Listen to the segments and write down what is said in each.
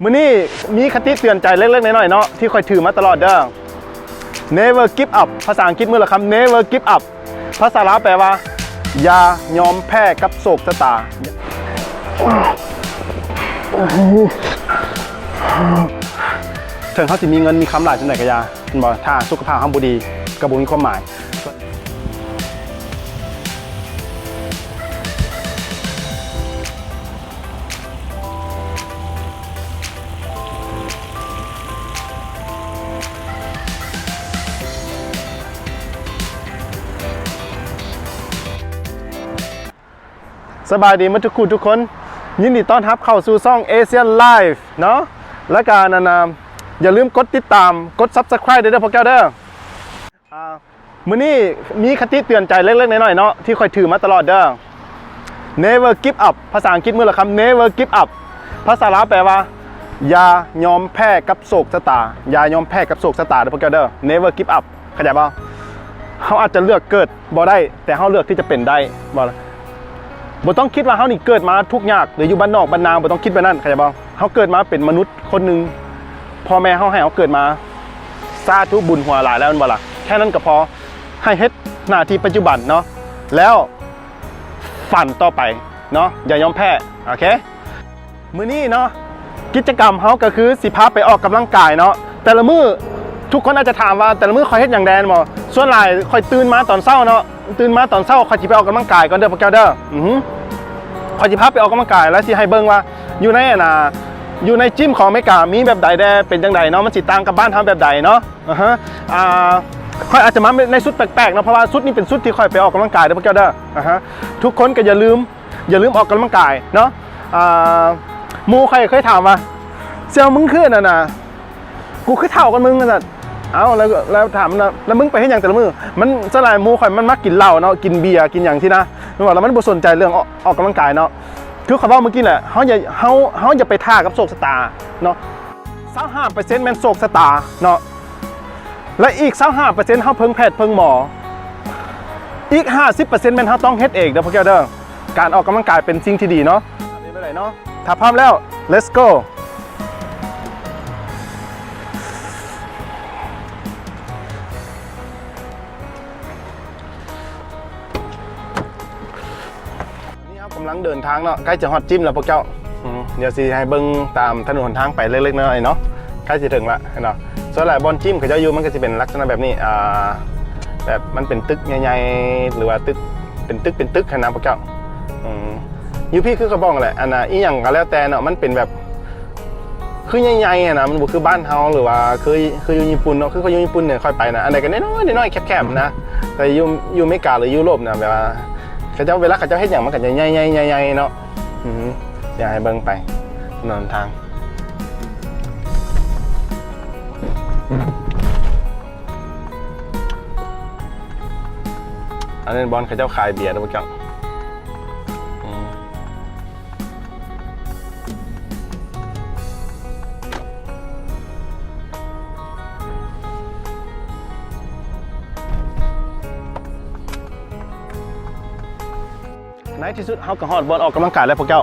ມື້ນີ້ມີຄະຕິເຕືອນໃຈເລັກໆນ້ອຍໆເນາະ ທີ່ຂ້ອຍຖືມາຕະຫຼອດເດີ້ Never give up ພາສາອັງກິດມື້ລະຄຳ Never give up ພາສາລາວແປວ່າ ຢ່າຍອມແພ້ກັບໂຊກຊະຕາ. ເຖິງເຮົາຊິມີເງິນມີຄຳຫຼາຍສ່ຳໃດກໍຢ່າ ແມ່ນບໍ່ ຖ້າສຸຂະພາບເຮົາບໍ່ດີ ກໍບໍ່ມີຄວາມໝາຍ. ສະບາຍດີໝົດທຸກຄູ່ທຸກຄົນ ຍິນດີຕ້ອນຮັບເຂົ້າສູ່ຊ່ອງ Asian Life ເນາະ ແລະກະນັ້ນນະ ຢ່າລືມກົດຕິດຕາມ ກົດ Subscribe ເດີພວກເຈົ້າເດີ. ອ່າ ມື້ນີ້ມີຄະຕິເຕືອນໃຈເລັກໆນ້ອຍໆເນາະ ທີ່ຂ້ອຍຖືມາຕະຫຼອດເດີ້ Never give up ພາສາອັງກິດມື້ລະຄຳ Never give up ພາສາລາວແປວ່າ ຢ່າຍອມແພ້ກັບໂຊກຊະຕາ ຢ່າຍອມແພ້ກັບໂຊກຊະຕາເດີພວກເຈົ້າເດີ Never give up ເຂົ້າໃຈບໍ່? ເຮົາອາດຈະເລືອກເກີດບໍ່ໄດ້ ແຕ່ເຮົາເລືອກທີ່ຈະເປັນໄດ້ ບໍ່ ບໍ່ຕ້ອງຄິດວ່າເຮົານີ້ເກີດມາທຸກຍາກ ຫຼືຢູ່ບ້ານນອກບ້ານນາ ບໍ່ຕ້ອງຄິດແບບນັ້ນ ເຂົ້າໃຈບໍ່? ເຮົາເກີດມາເປັນມະນຸດຄົນໜຶ່ງ ພໍ່ແມ່ເຮົາໃຫ້ເຮົາເກີດມາ ສາທຸ ບຸນຫົວຫຼາຍແລ້ວແມ່ນບໍ່ລະ? ແຄ່ນັ້ນກໍພໍ ໃຫ້ເຮັດໜ້າທີ່ປັດຈຸບັນເນາະ ແລ້ວຝັນຕໍ່ໄປເນາະ ຢ່າຍອມແພ້ ໂອເຄ. ມື້ນີ້ເນາະ ກິດຈະກຳເຮົາກໍຄືຊິພາໄປອອກກຳລັງກາຍເນາະ ແຕ່ລະມື້ ທຸກຄົນອາດຈະຖາມວ່າ ແຕ່ລະມື້ຂ້ອຍເຮັດຫຍັງແດ່ ແມ່ນບໍ່? ສ່ວນຫຼາຍຂ້ອຍຕື່ນມາຕອນເຊົ້າເນາະ ຕື່ນມາຕອນເຊົ້າ ຂ້ອຍຊິໄປອອກກຳລັງກາຍກ່ອນເດີພວກເຈົ້າເດີ ອື ຂ້ອຍຊິພາໄປອອກກຳລັງກາຍ ແລ້ວຊິໃຫ້ເບິ່ງວ່າ ຢູ່ໃນ ອັນນ່າ ຢູ່ໃນຈິມຂອງອາເມລິກາມີແບບໃດແດ່ ເປັນຈັ່ງໃດເນາະ ມັນຊິຕ່າງກັບບ້ານເຮົາແບບໃດເນາະ ອາຮະ ອ່າ ຂ້ອຍອາດຈະມາໃນຊຸດແປກໆເນາະ ເພາະວ່າຊຸດນີ້ເປັນຊຸດທີ່ຂ້ອຍໄປອອກກຳລັງກາຍເດີພວກເຈົ້າເດີ ອາຮະ ທຸກຄົນກໍຢ່າລືມ ຢ່າລືມອອກກຳລັງກາຍເນາະ ອ່າ ໝູ່ຂ້ອຍເຄີຍຖາມວ່າ ສ່ຽວ ມຶງຄືອັນນັ້ນນະ ກູຄືເຖົ້າກວ່າມຶງ ວ່າຊັ້ນ ເອົ້າ ແລ້ວ ແລ້ວຖາມນະ ແລ້ວມຶງໄປເຮັດຫຍັງແຕ່ລະມື້? ມັນສ່ວນຫຼາຍໝູ່ຂ້ອຍມັນມັກກິນເຫຼົ້າເນາະ ກິນເບຍ ກິນຫຍັງຊີ້ນະ ແມ່ນບໍ່ ແລ້ວມັນບໍ່ສົນໃຈເລື່ອງອອກ ອອກກຳລັງກາຍເນາະ ຄືຂ້ອຍເວົ້າມື້ກີ້ແຫຼະ ເຮົາຢ່າ ເຮົາ ເຮົາຢ່າໄປຖ້າກັບໂຊກຊະຕາເນາະ ຊາວຫ້າເປີເຊັນແມ່ນໂຊກຊະຕາເນາະ ແລະອີກຊາວຫ້າເປີເຊັນເຮົາເພິ່ງແພດເພິ່ງໝໍ ອີກຫ້າສິບເປີເຊັນແມ່ນເຮົາຕ້ອງເຮັດເອງເດີພວກເຈົ້າເດີ. ການອອກກຳລັງກາຍເປັນສິ່ງທີ່ດີເນາະ ເປັນແບບໃດເນາະ ຖ້າພ້ອມແລ້ວ let's go. ນີ້ເຮົາກຳລັງເດີນທາງເນາະ ໃກ້ຈະຮອດຈິມແລ້ວພວກເຈົ້າ ອືມ ດຽວຊິໃຫ້ເບິ່ງຕາມຖະໜົນຫົນທາງໄປເລັກໆນ້ອຍໆເນາະ ໃກ້ຊິເຖິງລະເນາະ ສ່ວນຫຼາຍບ່ອນຈິມເຂົາເຈົ້າຢູ່ມັນກໍຊິເປັນລັກສະນະແບບນີ້ ອ່າ ແບບມັນເປັນຕຶກໃຫຍ່ໆ ຫຼືວ່າຕຶກ ເປັນຕຶກ ເປັນຕຶກຫັ້ນນະພວກເຈົ້າ ອືມ ຢູ່ພີ້ຄືກະບອງແຫຼະ ອັນນ່າ ອີ່ຫຍັງກໍແລ້ວແຕ່ເນາະ ມັນເປັນແບບ ຄືໃຫຍ່ໆຫັ້ນນະ ມັນບໍ່ຄືບ້ານເຮົາ ຫຼືວ່າຄື ຄືຢູ່ຍີ່ປຸ່ນເນາະ ຄືຂ້ອຍຢູ່ຍີ່ປຸ່ນນີ້ ຂ້ອຍໄປນະ ອັນໃດກໍນ້ອຍໆ ນ້ອຍໆ ແຄບໆນະ ແຕ່ຢູ່ ຢູ່ເມກາ ຫຼື ຢູໂຣບນະ ແບບວ່າ ເຂົາເຈົ້າ ເວລາເຂົາເຈົ້າເຮັດຫຍັງ ມັນກໍຈະໃຫຍ່ໆ ໃຫຍ່ໆເນາະ ອື ດຽວໃຫ້ເບິ່ງໄປ ຖະໜົນຫົນທາງ ອັນນີ້ບ່ອນເຂົາເຈົ້າຂາຍເບຍເດີພວກເຈົ້າ ອື ໃນທີ່ສຸດເຮົາກໍຮອດບ່ອນອອກກຳລັງກາຍແລ້ວພວກເຈົ້າ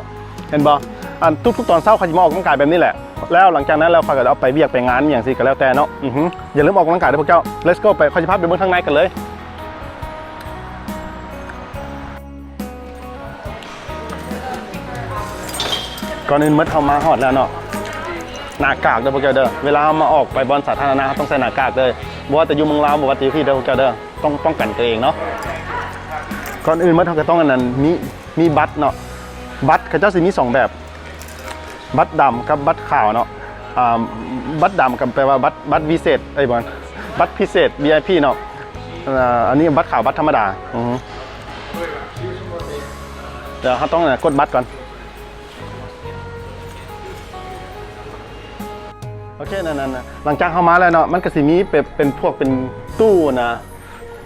ເຫັນບໍ່? ອັນທຸກໆຕອນເຊົ້າຂ້ອຍຊິມາອອກກຳລັງກາຍແບບນີ້ແຫຼະ ແລ້ວຫຼັງຈາກນັ້ນແລ້ວຂ້ອຍກໍອອກໄປວຽກໄປງານຫຍັງຊີ້ກໍແລ້ວແຕ່ເນາະ ອື ຢ່າລືມອອກກຳລັງກາຍເດີພວກເຈົ້າ Let's go ໄປ ຂ້ອຍຊິພາໄປເບິ່ງທາງໃນກັນເລີຍ. ກ່ອນອື່ນໝົດເຮົາມາຮອດແລ້ວເນາະ ໜ້າກາກເດີພວກເຈົ້າເດີ ເວລາເຮົາມາອອກໄປບ່ອນສາທາລະນະ ເຮົາຕ້ອງໃສ່ໜ້າກາກເດີ ບໍ່ວ່າແຕ່ຢູ່ເມືອງລາວ ບໍ່ວ່າແຕ່ຢູ່ພີ້ເດີພວກເຈົ້າເດີ ຕ້ອງປ້ອງກັນຕົວເອງເນາະ ກ່ອນອື່ນໝົດເຮົາກໍຕ້ອງອັນນັ້ນ ມີ ມີບັດເນາະ ບັດເຂົາເຈົ້າຊິມີສອງແບບ ບັດດຳກັບບັດຂາວເນາະ ອ່າ ບັດດຳກໍແປວ່າບັດ ບັດວິເສດ ເອີຍ ບໍ່ແມ່ນ ບັດພິເສດ ວີໄອພີ ເນາະ ອ່າ ອັນນີ້ບັດຂາວ ບັດທຳມະດາ ອື ດຽວເຮົາຕ້ອງກົດບັດກ່ອນ ໂອເຄ ນັ້ນໆ ຫຼັງຈາກເຮົາມາແລ້ວເນາະ ມັນກໍຊິມີເປັນ ເປັນພວກເປັນຕູ້ນະ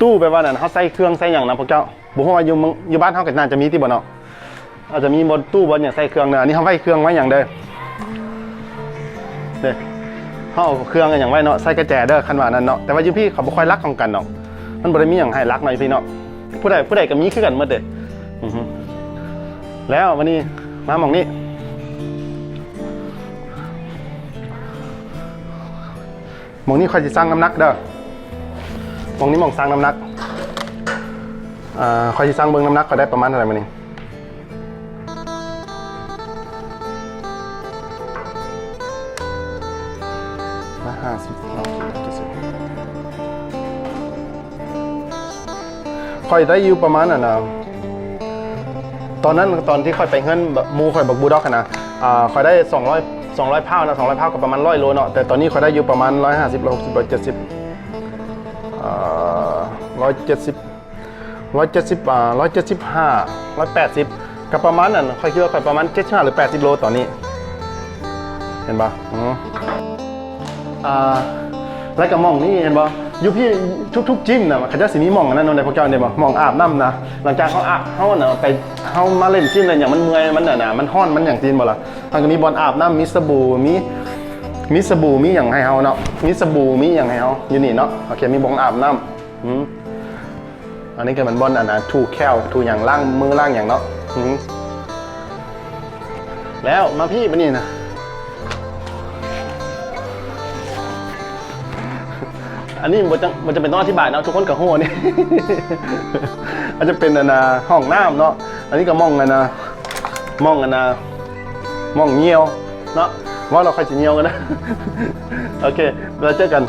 ຕູ້ແບບວ່ານັ້ນ ເຮົາໃສ່ເຄື່ອງໃສ່ຫຍັງນະພວກເຈົ້າ ບໍ່ຮູ້ວ່າຢູ່ເມືອງ ຢູ່ບ້ານເຮົາກໍໜ້າຈະມີຕິບໍ່ເນາະ ອາດຈະມີບ່ອນຕູ້ບ່ອນຫຍັງໃສ່ເຄື່ອງເດີ ອັນນີ້ເຮົາໄວ້ເຄື່ອງໄວ້ຫຍັງເດີ ເດ້ ເຮົາເອົາເຄື່ອງຫຍັງໄວ້ເນາະ ໃສ່ກະແຈເດີ ຄັນວ່ານັ້ນເນາະ ແຕ່ວ່າຢູ່ພີ້ເຂົາບໍ່ຄ່ອຍລັກຂອງກັນດອກ ມັນບໍ່ໄດ້ມີຫຍັງໃຫ້ລັກເນາະຢູ່ພີ້ເນາະ ຜູ້ໃດ ຜູ້ໃດກໍມີຄືກັນໝົດເດ້ ອື ແລ້ວບັດນີ້ມາໝ່ອງນີ້ ນີ້ ໝ່ອງນີ້ຂ້ອຍຊິຊັ່ງນ້ຳໜັກເດີ້. ໝ່ອງນີ້ໝ່ອງຊັ່ງນ້ຳໜັກ. ອ່າ ຂ້ອຍຊິຊັ່ງເບິ່ງນ້ຳໜັກຂ້ອຍໄດ້ປະມານເທົ່າໃດມື້ນີ້. ຮ້ອຍຫ້າສິບ ເນາະ ຂ້ອຍໄດ້ຢູ່ປະມານ ອັນນ່າ ຕອນນັ້ນ ຕອນທີ່ຂ້ອຍໄປເຮືອນໝູ່ຂ້ອຍບັກບູດັອກຫັ້ນນະ ອ່າ ຂ້ອຍໄດ້ສອງຮ້ອຍ ສອງຮ້ອຍປາຍເນາະ ສອງຮ້ອຍປາຍກໍປະມານຮ້ອຍໂລເນາະ ແຕ່ຕອນນີ້ຂ້ອຍໄດ້ຢູ່ປະມານຮ້ອຍຫ້າສິບ ຮ້ອຍຫົກສິບ ຮ້ອຍເຈັດສິບ ເອີ ຮ້ອຍເຈັດສິບ ຮ້ອຍເຈັດສິບ ອ່າ ຮ້ອຍເຈັດສິບຫ້າ ຮ້ອຍແປດສິບ ກໍປະມານນັ້ນ. ຂ້ອຍຄິດວ່າຂ້ອຍປະມານເຈັດສິບຫ້າ ຫຼື ແປດສິບໂລຕອນນີ້ ເຫັນບໍ່? ອືມ ອ່າ ແລ້ວກໍໝ່ອງນີ້ເຫັນບໍ່? ຢູ່ພີ້ທຸກໆຈິມນະ ເຂົາເຈົ້າຊິມີໝ່ອງອັນນັ້ນນຳໃດ ພວກເຈົ້າເຫັນບໍ່? ໝ່ອງອາບນ້ຳນະ ຫຼັງຈາກເຮົາອາບ ເຮົານະ ໄປ ເຮົາມາຫຼິ້ນຈິມແລ້ວຫຍັງ ມັນເມື່ອຍ ມັນອັນນ່າ ມັນຮ້ອນ ມັນຫຍັງ ຕິນບໍ່ລະ? ເຮົາກໍມີບ່ອນອາບນ້ຳ ມີສະບູ ມີ ມີສະບູ ມີຫຍັງໃຫ້ເຮົາເນາະ ມີສະບູ ມີຫຍັງໃຫ້ເຮົາຢູ່ນີ້ເນາະ. ໂອເຄ ມີບ່ອນອາບນ້ຳ ອືມ ອັນນີ້ກໍແມ່ນບ່ອນອັນນ່າ ຖູແຂ້ວ ຖູຫຍັງ ລ້າງມື ລ້າງຫຍັງເນາະ. ອືມ ແລ້ວມາພີ້ບາດນີ້ນະ ອັນນີ້ບໍ່ຈຳ ບໍ່ຈຳເປັນຕ້ອງອະທິບາຍເນາະ ທຸກຄົນກໍຮູ້ອັນນີ້ ອາດຈະເປັນອັນນ່າ ຫ້ອງນ້ຳເນາະ. ອັນນີ້ກໍໝ່ອງອັນນ່າ ໝ່ອງອັນນ່າ ໝ່ອງຍ່ຽວເນາະ ເວົ້າແລ້ວຂ້ອຍຊິຍ່ຽວກັນນະ. ໂອເຄ ແລ້ວເຈີກັນ.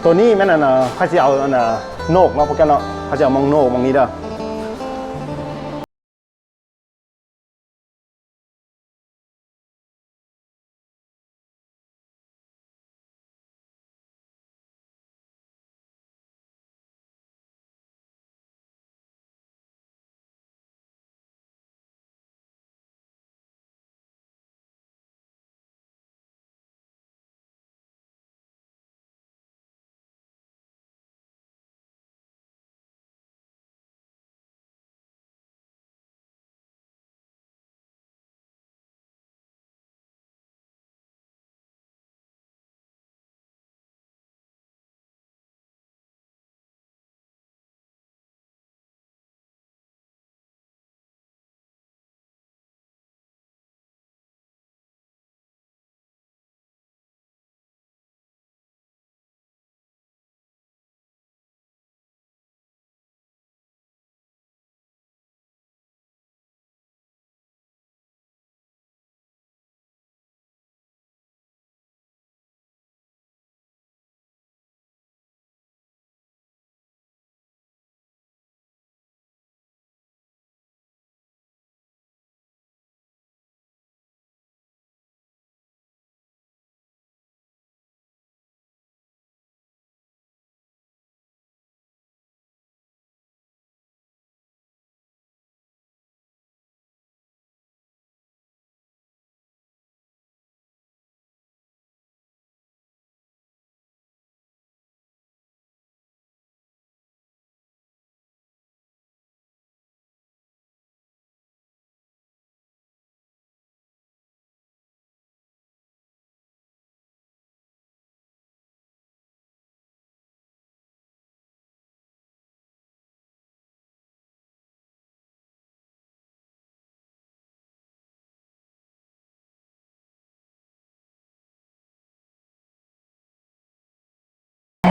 ໂຕນີ້ແມ່ນອັນນ່າ ຂ້ອຍຊິເອົາອັນນ່າ ໂໜກເນາະ ພວກເຈົ້າເນາະ ຂ້ອຍຊິເອົາໝ່ອງໂໜກໝ່ອງນີ້ເດີ້.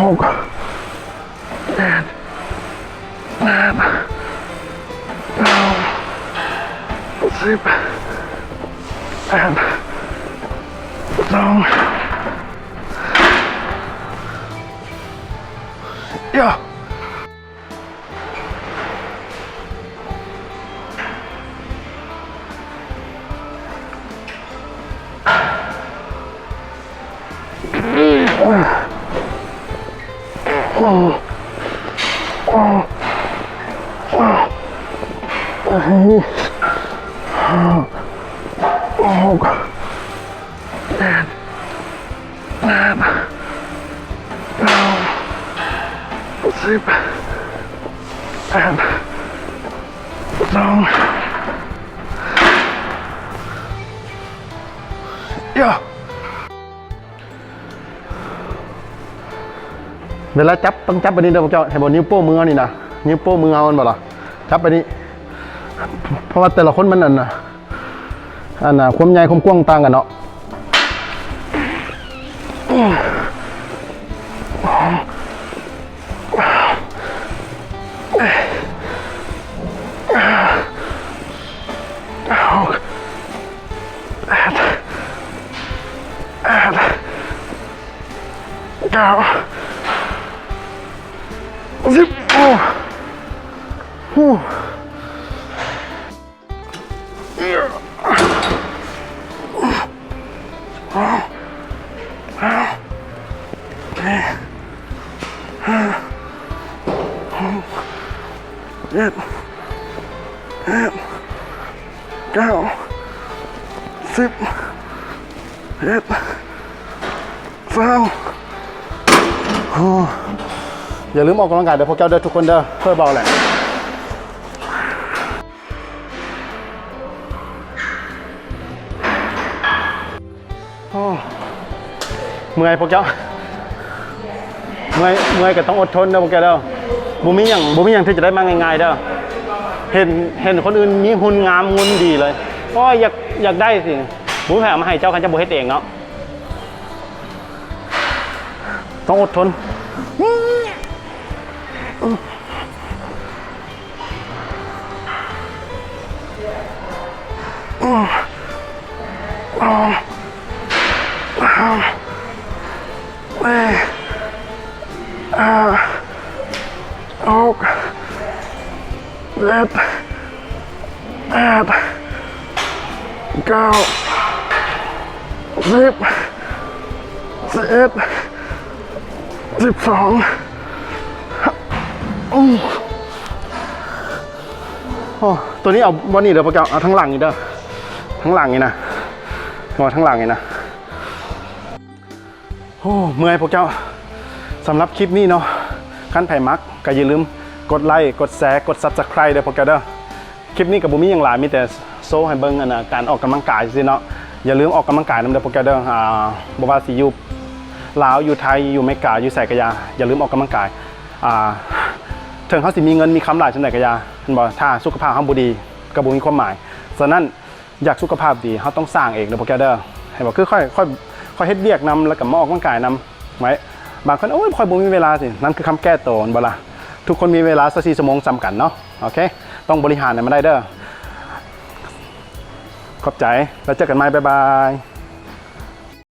ຫົກ ແປດ ເກົ້າ ສິບ ແປດ ສອງ ເອີ. ເວລາຈັບ ຕ້ອງຈັບແບບນີ້ເດີພວກເຈົ້າ ເຫັນບໍ່? ນິ້ວໂປ້ມືເຮົານີ້ນະ ນິ້ວໂປ້ມືເຮົາ ເຫັນບໍ່ລະ? ຈັບແບບນີ້ ເພາະວ່າແຕ່ລະຄົນມັນ ອັນນ່າ ອັນນ່າ ຄວາມໃຫຍ່ຄວາມກວ້າງຕ່າງກັນເນາະ. ຫົກ ແປດ ແປດ ເກົ້າ ສິບ ໂອ້ ໂອ້ ເຈັດ ແປດ ເກົ້າ ສິບ ເອັດ ຊາວ ໂອ້ ຢ່າລືມອອກກຳລັງກາຍເດີພວກເຈົ້າເດີ ທຸກຄົນເດີ ເພື່ອເບົາແຫຼະ. ໂອ້ ເມື່ອຍພວກເຈົ້າ ເມື່ອຍ ເມື່ອຍກໍຕ້ອງອົດທົນເດີພວກເຈົ້າເດີ ບໍ່ມີຫຍັງ ບໍ່ມີຫຍັງທີ່ຈະໄດ້ມາງ່າຍໆເດີ. ເຫັນ ເຫັນຄົນອື່ນມີຫຸ່ນງາມຫຸ່ນດີເລີຍ ໂອ້ຍ ຢາກ ຢາກໄດ້ຊິ ບໍ່ມີໃຜເອົາມາໃຫ້ເຈົ້າ ຄັນເຈົ້າບໍ່ເຮັດເອງເນາະ ຕ້ອງອົດທົນ. ຫົກ ເຈັດ ແປດ ເກົ້າ ສິບ ສິບເອັດ ສິບສອງ ໂອ້ ໂຕນີ້ເອົາບ່ອນນີ້ເດີພວກເຈົ້າ ເອົາທາງຫຼັງນີ້ເດີ ທາງຫຼັງນີ້ນະ ເອົາທາງຫຼັງນີ້ນະ. ໂອ້ ເມື່ອຍພວກເຈົ້າ. ສຳລັບຄລິບນີ້ເນາະ ຄັນໃຜມັກກໍຢ່າລືມກົດໄລ້ ກົດແຊ ກົດ Subscribe ເດີພວກເຈົ້າເດີ. ຄລິບນີ້ກໍບໍ່ມີຫຍັງຫຼາຍ ມີແຕ່ໂຊໃຫ້ເບິ່ງ ອັນນ່າ ການອອກກຳລັງກາຍຊື່ໆເນາະ. ຢ່າລືມອອກກຳລັງກາຍນຳເດີພວກເຈົ້າເດີ. ອ່າ ບໍ່ວ່າຊິຢູ່ລາວ ຢູ່ໄທ ຢູ່ອາເມລິກາ ຢູ່ໃສກໍຢ່າ ຢ່າລືມອອກກຳລັງກາຍ. ອ່າ ເຖິງເຮົາຊິມີເງິນມີຄຳຫຼາຍສ່ຳໃດກໍຢ່າ ແມ່ນບໍ່? ຖ້າສຸຂະພາບເຮົາບໍ່ດີ ກໍບໍ່ມີຄວາມໝາຍ. ສະນັ້ນ ຢາກສຸຂະພາບດີ ເຮົາຕ້ອງສ້າງເອງເດີພວກເຈົ້າເດີ. ເຫັນບໍ່? ຄືຂ້ອຍ ຂ້ອຍ ຂ້ອຍເຮັດວຽກນຳ ແລ້ວກໍມາອອກກຳລັງກາຍນຳ ໄວ້ ບາງຄົນ ໂອ້ຍ ຂ້ອຍບໍ່ມີເວລາຊິ ນັ້ນຄືຄຳແກ້ໂຕ ແມ່ນບໍ່ລະ? ທຸກຄົນມີເວລາຊາວສີ່ຊົ່ວໂມງສ່ຳກັນເນາະ. ໂອເຄ ຕ້ອງບໍລິຫານໃຫ້ມັນໄດ້ເດີ. ຂອບໃຈ ແລ້ວເຈີກັນໃໝ່ ບາຍບາຍ.